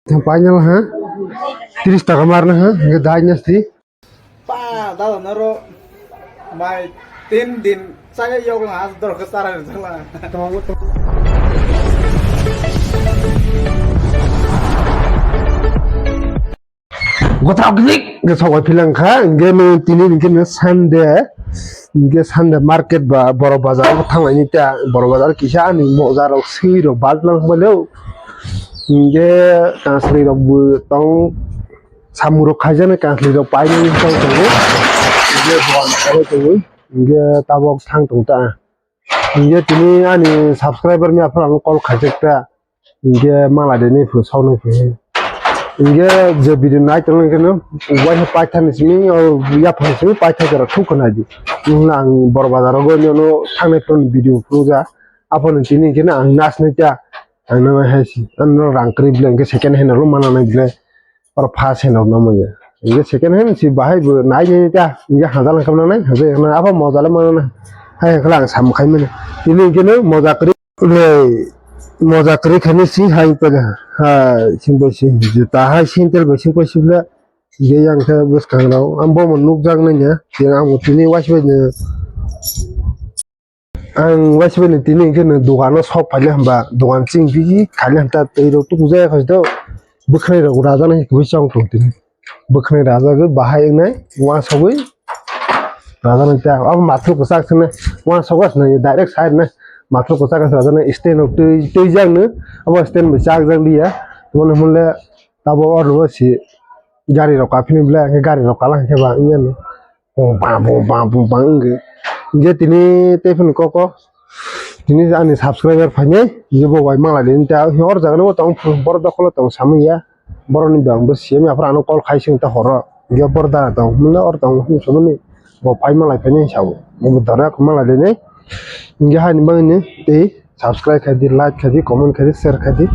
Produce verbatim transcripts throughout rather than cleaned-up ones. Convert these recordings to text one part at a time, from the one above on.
Thang painal ha. Tris taka marna ha. Hingke dai nasti. Pa, dada naro mai tin din chaya yok la, as dor ke tara jala. Gotha gdik ke sawai philang kha, hingke no tini hingke no Sunday, hingke Sunday market ba borok bazar bo thanglaini ta, borok bazar kisa ani moja rok swi rok bal lang balo, hingke kansri rok bo tong. Samung rok khaijak nai, kansri rok painani tong tongo. Hingke dogan kaiwi tongo. Hingke tabok thang tong ta. Hingke tini ani subscriber ni aphano call khaijak ta. Hingke mala de ni phu, sok ni phu. Hingke je video nai tong hingke no, ubai khe paithani simi, o yaphani simi paitha jora thuk khna di. Wngkha ang bor bazar o goi no thangnai phone video phuru ja. Aphano tini hingke no ang nas nai ta. Ang no hai si, ang no rang kwrwi bwle hingke second hand lo mana nai bwle. Oro first hand rok nang manya. Hingke second hand si bahai bo nai nai ta. Hingke haja lang kamna nai. Haja yang apa moja le mana nai. Hai khala ang sam khai mani. Ini hingke no moja kwrwi le moja kwrwi khani si hai pa ha. Sing bai si juta hai sandal bai sing bai si bwle. Hingke yang khe bwskang rok. Ang bo mo nukjak nai ya. Yang ang bo tini waisu bai no. Ang waisa bai tini hingke nwng dogano sok phaile hwnba dogan chini bisi khaile hwnta twi rok tuku jaya khaisi do bwkhwnai rok rajaknai koboi chong tong tini bwkhwnai rajagwi bahai wngnai uansugwi rajaknai ta abo mathwk kwchak swngnai uansukgo swnai direct side nai mathwk kwchak rajaknai stand rok twi twi jakno abo stand bai chakjak liya tamo hwnle abo oro si gari rok kaphini bwle hwnkhe gari rok kala hwnkhe ba wngya no. Bum bam bum bam bum bam wngkhe. Hingke tini tei phano koko. Tini ani subscriber phainai. Hingke bo bai manglai di. Hingke o jaga no tong borok dokholo tong samung ya. Borok ni bang bo siyam ya. Aphuru ano call khai sing ta horo. Hingke borok da tong. Muna or tong. Hum samani. Bo pai manglai phainai sabo. Bo dara manglai di nai. Hingke hani bangni tei subscribe khai di, like khai di, comment khai di, share khai di.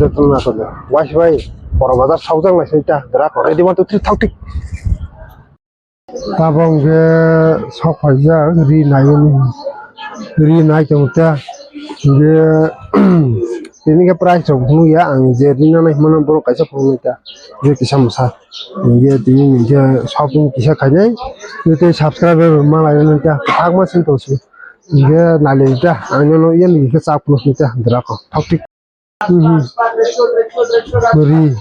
Joto no asole. Wai bai. Boro bazar saujak lai sing ta. Dara ko ready one two three thok tik. Tabok hwnkhe sok phaijak ri naiwi ri nai tongo ta hwnkhe tini khe price rok phunukya ang je ri nanai hwnmano borok kaisa phunuknai ta je kisa mwsa hwnkhe tini hwnkhe shopping kisa khainai tei subscriber rok malai rwnai ta kwbangma song tongsi hwnkhe nailai ta ang nono yani hwnkhe chak phunuknai ta dwrako thok tik. Mhm. Ri.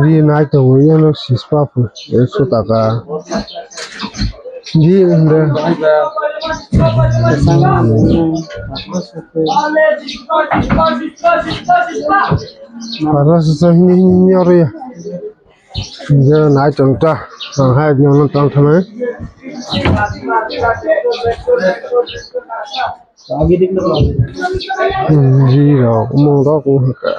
Ri nai tongo, yano sispa po, ekso taka. Ri hwnde. Parasasa hini hini oro ya. Hingke nai tong ta, ang hai nono tong thangmani. Ri rok, mung rok wng kha.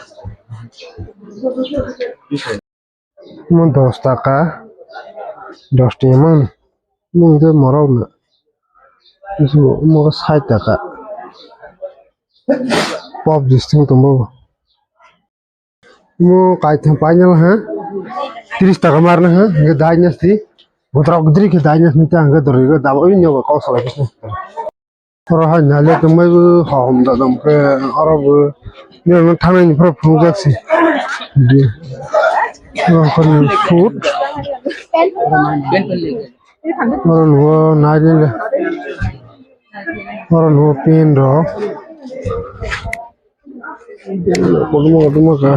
Mung dos taka, dos tenga mani. Mung khe morok no. Mung khe sait taka. Pop disting tongbo. Mo kaitham painal ha. Tris taka marna ha. Hingke dai nasti. Botrok dri khe dai nasti ta hingke dori go dabo oi nyoba kok salai khe. Oro hai nale tongbai bo hom da dam khe oro bo. Nino thangnaini phoro phunukjak se. Di. Oro khorni food. Oro nugo nai nile. Oro nugo pin rok. Kotorma kotorma kha.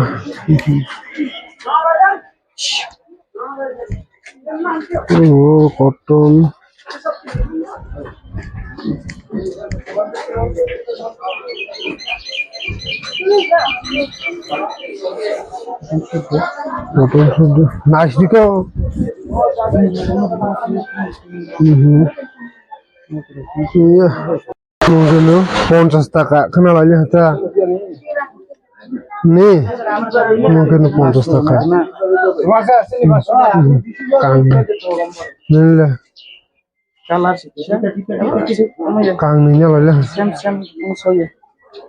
O koton. Koton sudu. Nice dikho. Mhm. Iya. Mungkin ponchas taka khna lai hata. Ni mungkin ponchas taka. Kang nila. Kang ni nyala le.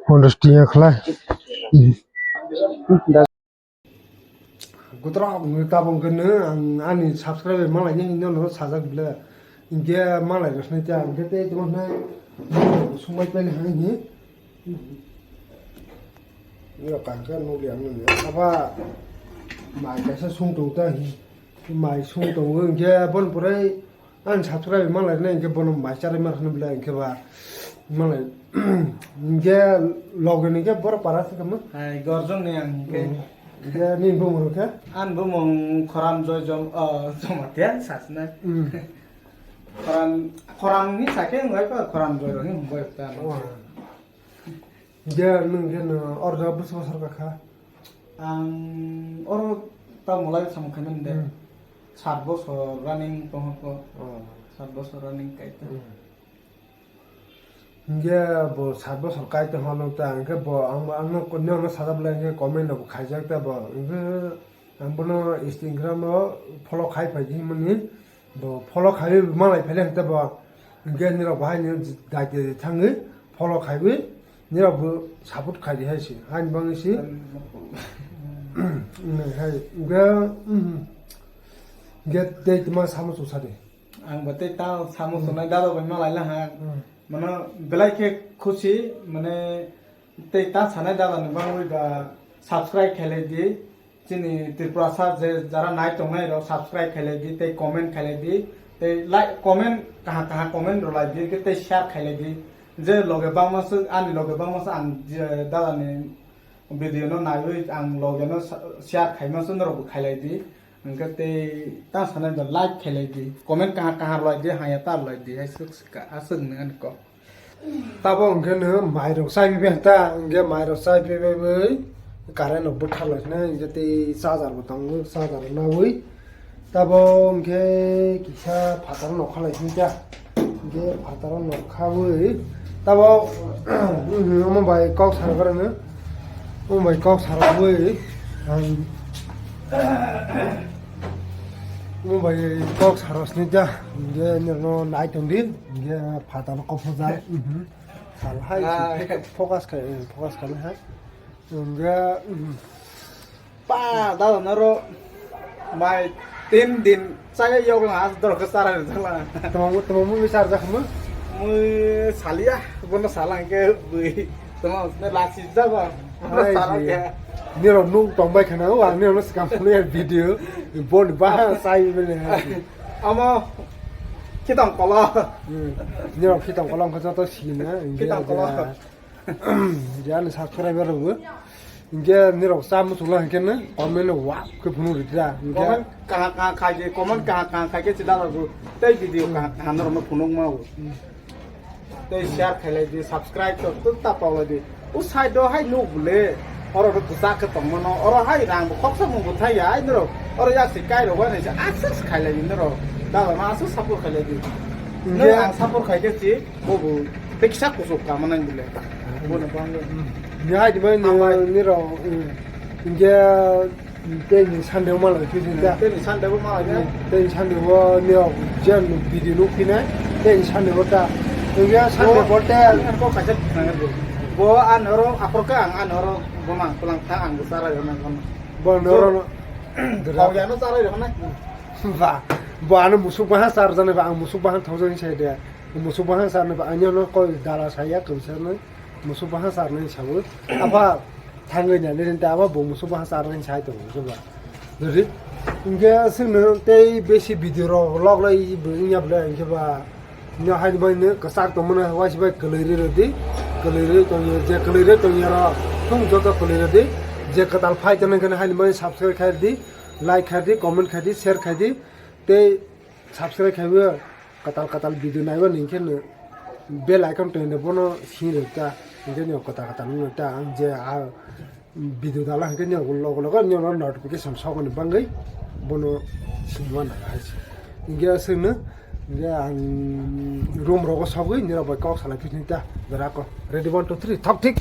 Ponchas tiya khlai. Gutra tabang khe nwng ang ani subscriber malai ni hinwi no sajak bwle. Hinkhe malai rwsnai ta hinkhe tei tongma hnai Sumai tani hai ni. Yo kangka nuli ang nuli. Aba mai kaisa sung tong ta hi. Mai sung tong hingke bon purai ang subscribe malai ne hingke bono mai charai mar hwnwi belai hingke ba malai hingke loge ni ke boro para se kama. Hai gorjon ni ang hingke. Hingke ni bumung ke? An bumung Khoram Joy Jom, oh, Jomatia sasna. Hmm. Khoram, Khoram ni sake ngai pa Khoram Joy Roni ngai ta. Oh. Je nwng khe no order bwswk bosor kakha? Ang oro ta mulai samung khaimani de. Hmm. Sat bosor running tongkha ko. Oh. Sat bosor running kaita. Hmm. Hingke bo sat bosor kaita hono ta hingke bo ang, ang no, no, no sajak lai hingke comment rok bo khaijak ta bo hingke ang bono Instagram o follow khai phaidi himani. Bo follow khai malai phai le hwnkhe bo hwnkhe nirok bo haino daite thangwi follow khaiwi nirok bo support khai di hai se haini bagwi se. Hai hwnkhe, mhm. Hwnkhe tei tma samo chuk sadi. Ang bo tei ta samo chunai dado bai malai la ha. Hmm. Mano belai khe khusi mane tei ta sanai dada ni bagwi ba subscribe khailai di. Chini Tripurasa je jara nai tongnai rok subscribe khailai di, tei comment khailai di, tei like, comment kaham kaham comment rwlai di, tei share khailai di. Je loge bangma se, ani loge bangma se ang je dada ni video no naiwi ang loge no sa-, share khaima se norok bo khailai di. Hwnkhe tei ta sanai ba like khailai di, comment kaham kaham rwlai di, haya ta rwlai di, hai swk swk ka, aswk ni ani kok. Tabo hwnkhe no mairok chaiwi bai ta, hwnkhe mairok chaiwi bai bai current rok bwtharlai sinai, hwnkhe tei charger bo tongo, charger rok nawi. Tabo hwnkhe kisa phataro nokha lai sini ta, hwnkhe phataro nokhawi. Tabo omo bai kok sar gorano, omo bai kok sar rwwi ang. Omo bai kok sar rw sini ta, hwnkhe norno nai tong di. Hingke phataro kophojak. Mhm. Salhai se focus khai, focus khai hai. Hingke, mhm. Pa, dada noro mai tin din chaya yok lang as dor ke chara jala. Tamo, tamo mui char jak mo? Mui salia, bono salang ke bui. Tamo ne lasi jaba. Bono Hai salang si. Ke. Nirok nung tongbai khana, o ang nirok no skam phunu ya video. Bon ba sai bele. Amo khitong kolo. Hmm. Nirok khitong kolo wngkha joto sina. Khitong kolo. Jani subscriber rokbo. Hingke nirok cha muchungla hingke no comment no wak khe phunuk rikha. Hingke comment kaha kaha khai khe, comment kaha kaha khai khe chida rokbo. Tei video kaha kaha norok no phunuk ma bo. Hmm. Tei share khailai di, subscribe to, to ta paulai di. O side o hai nuk bole, oro ro kwchak khe tongmano, oro hai rang bo khoksa mung bo thai ya, ai norok, oro yak se kai rok bai nai se, aswk khailai di norok, dala ma aswk support khailai di. Hingke Nang ang support khai khe si, bo bo, tei kisa kusuk kama nang bole. Bo no bang le. Ni hai di bai Ang bai. Ni rok, hingke Tei ni Sunday ma lai phi da. Tei ni Sunday bo ma lai da. Tei ni Sunday bo ni o je video nuk phi na. Tei ni Sunday bo ta. Tei ya Sunday Bo- bo te. Bo kaisa thang bo. Bo an oro apor ka ang an oro bo mang pulang tha ang bo sarai ro nang kono. Bo noro no. Kau ya no sarai ro na. Ba. Bo ano musuk baha sar jana ba ang musuk baha thau jani sai de. Musuk baha sar na ba ano no koi dala saya kau sar na. Musuk baha sar na sabu. Apa Thangwi nani rinta abo bo musu baha charnai sai tongo se ba. Dori. Hingke singno tei besi video rok log lai bo wngya bole hingke ba. Nyo hai bai no kwchar tongmani waisi bai kwlwi ri rodi. Kwlwi ri tongya je kwlwi ri tongya ro. Thung joto kwlwi rodi. Je kwtal phai tongo hingke hai bai subscribe khai di, like khai di, comment khai di, share khai di. Tei subscribe khaiwi kwtal kwtal video naiwi hingke no bell icon tongwi bono sini rwkha hingke no kwtal kwtal wngkha ang je a video dala hingke no logo logo no notification sokoni bangwi bono sini mano hai se hingke aswkno hingke ang room rogo sogwi nirok bai kok salai phi ta berako ready one two three thok thik.